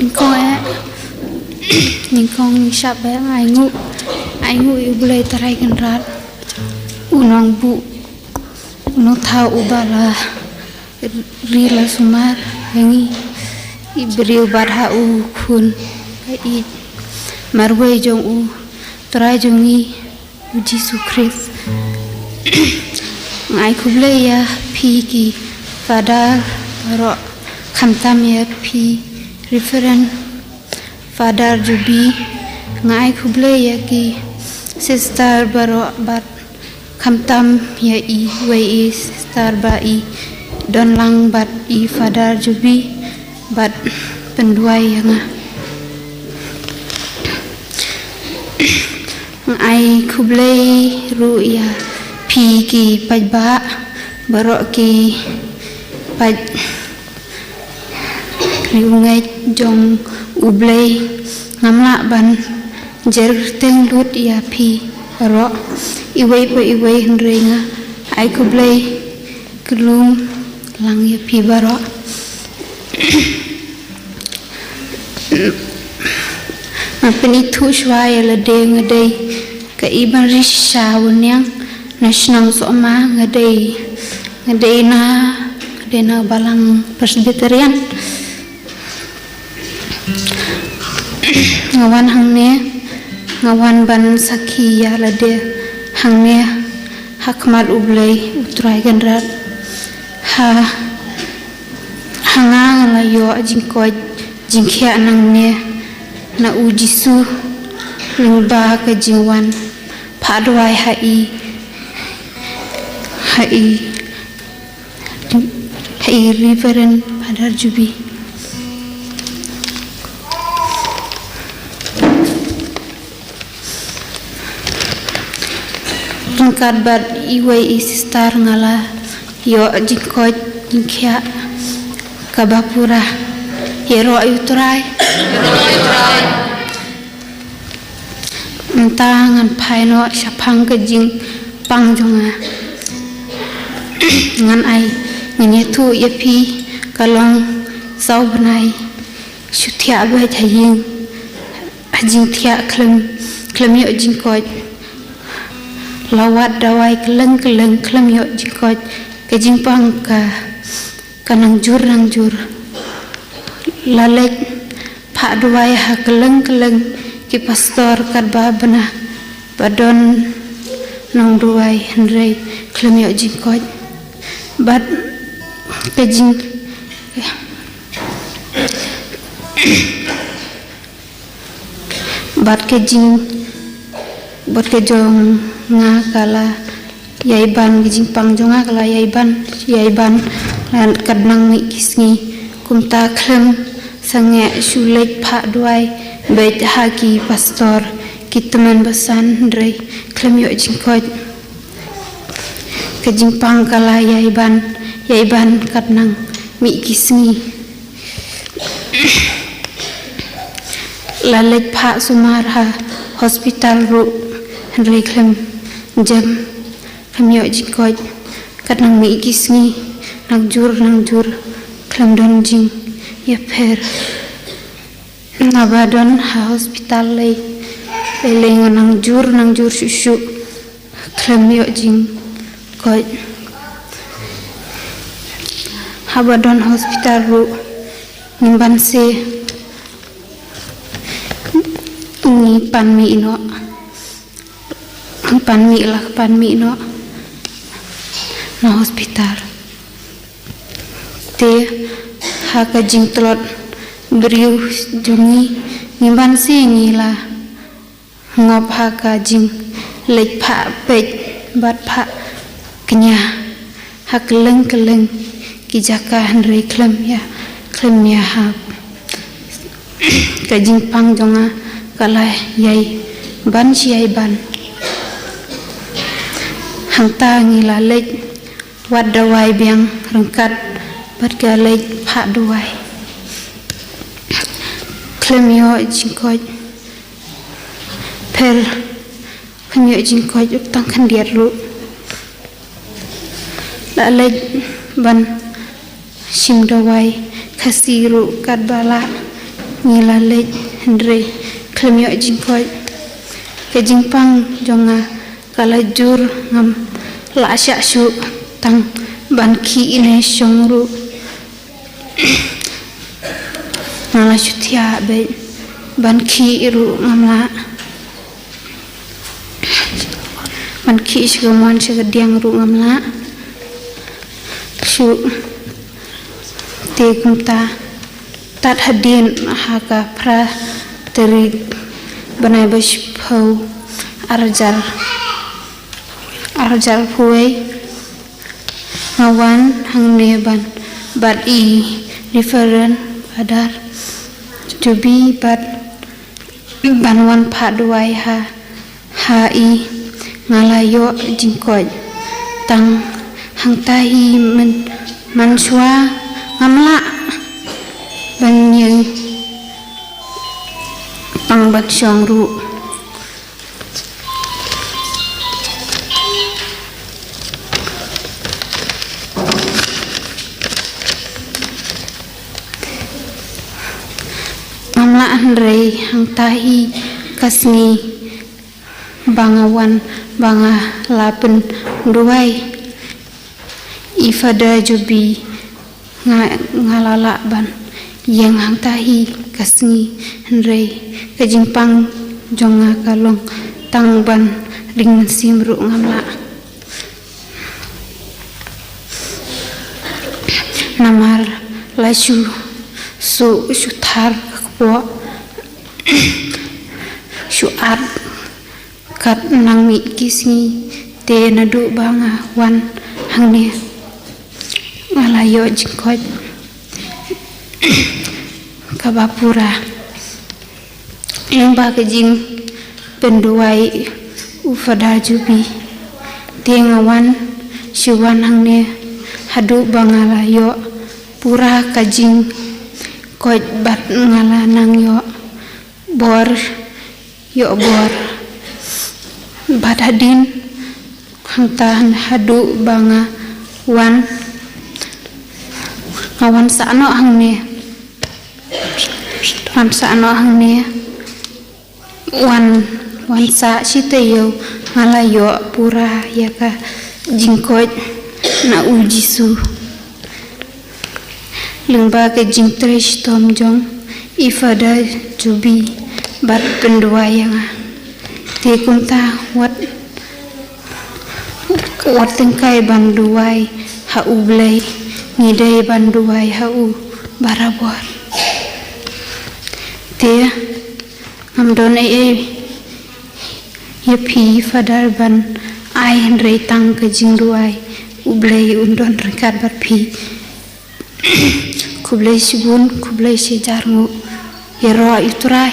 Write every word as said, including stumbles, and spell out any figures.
Nyngkong eh, nyngkong ngi shap eh, nga ainguh, nga ainguh ïa U Blei Trai Kynrad, U Nongbuh, U Nongthaw uba la ri la sumar ïa ngi, i briew bad ha U Khun ka ïeit marwei jong U Trai jong ngi, U Jisu Khrist. Nga ai khublei ïa phi ki Father baroh, khamtam ïa phi Reverend Father Jubi. Nga ai khublei ïa ki sister baroh bad khamtam ïa iwei i sister ba i don lang bad i Father Jubi bad pynduwai ïa nga. Nga ai khublei ruh ïa phi ki paidbah baroh, ki paid riewngeit jong U Blei. Ngam lah ban jer kyrteng lut ïa phi baroh, iwei pa iwei, hynrei nga ai khublei kylluid lang ïa phi baroh. Nga pynithuh shuwa ïa lade, nga dei ka Ibanri Shisha Waniang na shnong Sohma, nga dei, nga dei na, nga dei na balang Presbyterian. Nga wan hangne, nga wan ban sakhi ïa lade hangne ha khmat U Blei U Trai Kynrad. Ha, ha nga nga la ïoh jingkoit jingkhiah nangne na U Jisu lyngba ka jingwan phah duwai ha i, ha i, ha i Reverend Father Jubi. Ryngkat bad iwei i sister nga la ïoh jingkoit jingkhiah kaba pura. Ïaroh ïa U Trai. Mynta ngan phai noh shaphang ka jingpang jong nga. Ngan ai, ngan ïathuh ïa phi, ka long saw bnai shu thiah beit ha ïing, ha jingthiah khlem, khlem ïoh jingkoit. La wad dawai kylleng kylleng khlem ïoh jingkoit. Ka jingpang ka, ka nang jur nang jur. La leit phah duwai ha kylleng kylleng ki pastor katba bna ba don nongduwai, hynrei khlem ïoh jingkoit. Bad ka jing, bad ka jing, bad ka jong nga ka la ïai ban, ka jingpang jong nga ka la ïai ban, ïai ban, la kat nang mih ki sngi. Kumta khlem sangeh shu leit phah duwai beit ha ki pastor, ki tymmen basan, hynrei khlem ïoh jingkoit. Ka jingpang ka la ïai ban, ïai ban kat nang mih ki sngi. La leit phah sumar ha hospital ruh, hynrei khlem jem, khlem ïoh jingkoit. Kat nang mih ki sngi, nang jur nang jur, khlem don jingïapher. Naba don ha hospital lei, lei lei nga nang jur nang jur shuh shuh, khlem ïoh jingkoit. Haba don hospital ruh, ngim banse, ngi pan mih noh, ngi pan mih, la pan mih noh na hospital. Te ha ka jingtlot briew jong ngi, ngim banse, ngi la ngop ha ka jingleit phah peit bad phah kñia ha kylleng kylleng ki jaka, hynrei khlem ïa, khlem ïahap. Ka jingpang jong nga ka la ïai ban shi ïai ban. Hangta ngi la leit wad dawai biang ryngkat bad ka leit phah dawai. Khlem ïoh jingkoit. Pher, khlem ïoh jingkoit, u tang khyndiat ruh. La leit ban shim dawai Khasi ruh katba lah. Ngi la leit hynrei khlem ïoh jingkoit. Ka jingpang jong nga ka la jur, ngam lah shah shuh tang ban khih ne shong ruh. Nga la shu thiah beit, ban khih ruh ngam lah. Ban khih sha ka mon sha ka diang ruh ngam lah shuh. Te kumta, tad hadien ha ka phra tarik bnai ba shiphew, ar hajar, ar hajar phew wei, nga wan hangne ban bad i Reverend Father Jobi bad ban wan phah duwai ha, ha i. Nga la ïoh jingkoit tang hangta hi, man, man shuwa ngam lah ban ïeng tang ban shong ruh. Ngam lah hynrei hangta hi ka sngi ba nga wan ba nga la pynduwai i Father Jobi. Nga, nga la lah ban ïeng hangta hi ka sngi hynrei ka jingpang jong nga ka long tang ban ring mynsiem ruh ngam lah. Namar la shu, shu, shu thar ka kpoh, shu at kat nang mih ki sngi. Te naduh ba nga wan hangne nga la ïoh jingkoit kaba pura. Ïa ba ka jingpynduwai u Father Jobi. Te nga wan shu wan hangne haduh ba nga la ïoh pura ka jingkoit bad nga la nang ïoh bor, ïoh bor. Bad hadien hangta haduh ba nga wan, nga wan sah noh hangne. Wan sah noh hangne. Wan, wan sah shi taïew nga la ïoh pura ïa ka jingkoit na u Jisu. Lyngba ka jingtrei shitom jong i Father Jobi bad pynduwai ïa nga. Te kumta wat, wat tyngkai ban duwai ha U Blei, ngi dei ban duwai ha u barabor. Te ngam don ei ei ïa phi Father ban ai hynrei tang ka jingduwai. U Blei un don ryngkat bad phi. Khublei shibun, khublei shihajar nguh. Ïaroh ïa u Trai.